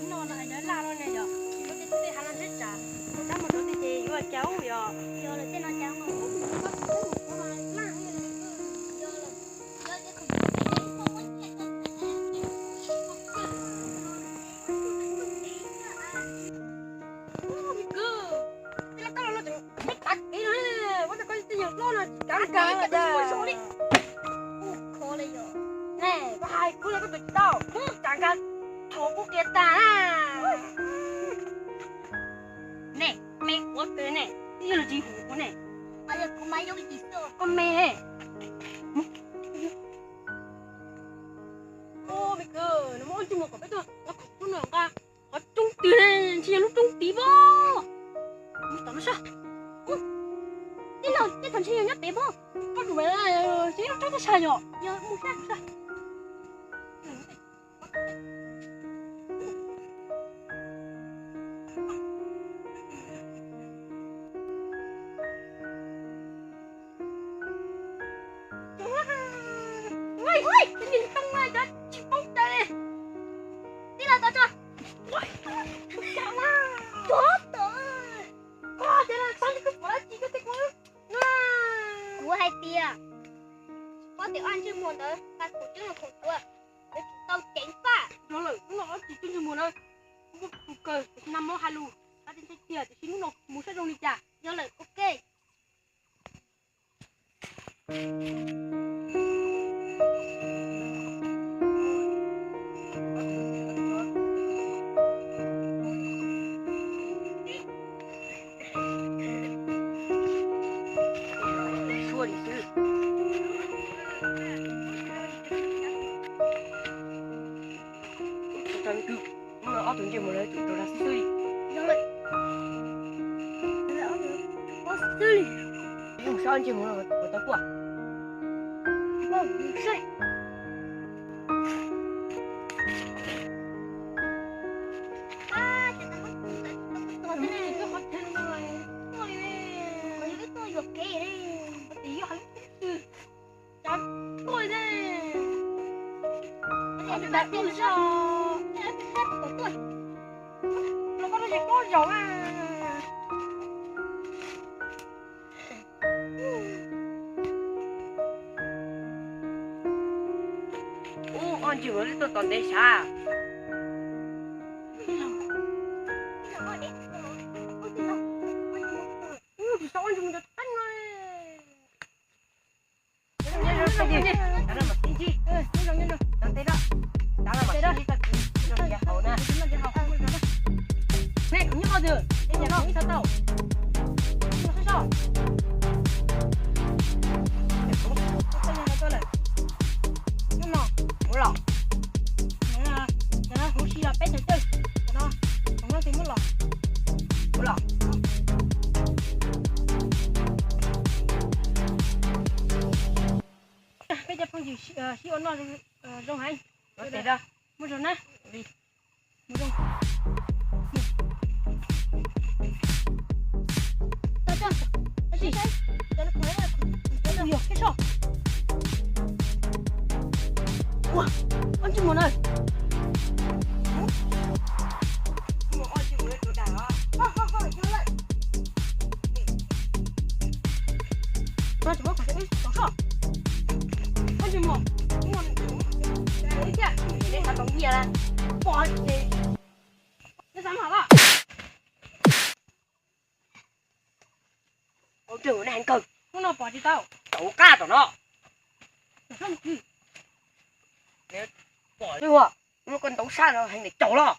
No no yog laj no ne yog, tej hav no ntshe tsam, tab mus rau tej ces yuav cas yog. Yog lawm tej no cas Koj hais kuv los koj tus tsis tau, koj tseem nkag thaum kuv qias tag. Ne, me ua kawg ne, ib los tsis hu kuv ne. Koj me. Ua me kawg, nws muab ob ntsej muag kom peb tuaj, nws kom kuv nqa qhov rooj twg ne, ntshe yog lub rooj tid pob. Mus tom no saib. Tij laug, tej thaum ntshe yog nyob pem pob. Koj tus me, ntshe yog lub rooj twg saib yog. Yog mus saib saib. Kuv hais tias, koj tus ob ntsej muag ntawd nqa khoom tseeb los khoom tuag, yuav tsum tau ceev faj. Yog lawm, hnub no ob tug ntsej muag na, kuv kawg, kuv tsis nag mob hais lus, tab tiag tiag, tiam sis hnub no mus saib zoo li cas. Yog lawm, ok. Hnub no ob tug ntsej muag lawv tsum rau dag xwb xwb li. Mus saib ob ntsej muag no puas tau tuaj. Ub, ob ntsej muag lawv tuaj tom ntev sav. Ub, tsis tau ob ntsej muag ntawd teeb no. Peb cov phooj ywg sib ua noj zoo heev. Muaj zog na. Ua, ob ntsej muag na. Ua ntsej muag na heev kawg. Hnub no pom tsis tau. Tau qab tom no. Pom ua, hnub no koj ntau sab no heev li caum los.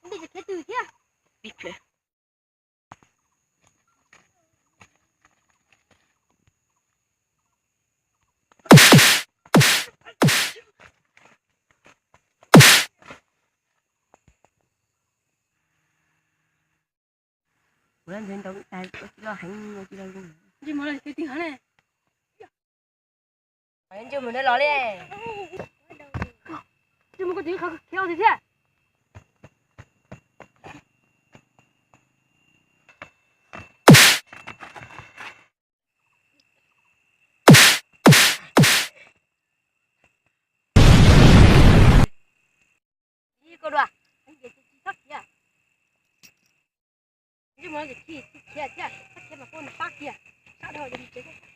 Ntej tsis khiav twg thiab. Kuv lab ntawd ntau tas, ua tsis loj heev, ua tsis loj zoo. Ntsej muag lawv khiav twg heev ne? Ntsej muag no los li. Ntsej muag koj tiv qhov khiav ua twg thiab? Ib koj dua, tsis txhob khiav. Ntsej muag no tsis khiav thiab, txhob khiav mas kuv pab kiag, sab dhau ces mus tsev.